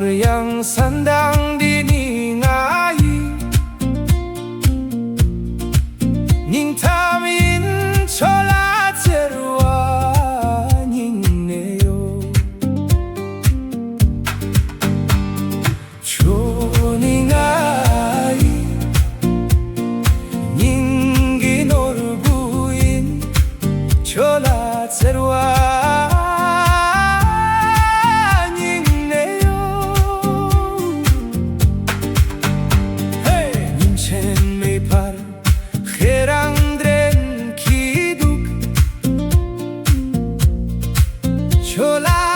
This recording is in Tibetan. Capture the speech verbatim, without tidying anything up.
ཡང་ས་མདང་འདི་ནི་ང་ཡི་སྙིང་གཏམ་ཡིན། ཁྱོད་ལ་བརྩེ་བ་སྙིང་ནས་ཡོད། ཁྱོད་ནི་ང་ཡི་སྙིང་གི་ནོར་བུ་ཡིན། ཁྱོད་ལ་བརྩེ་བ་སྙིང་ནས་ཡོད། ཧེ། ཉིན་མཚན་མེད་པར་ཁྱེད་རང་དྲན་གྱི་འདུག། ཁྱོད་ལ་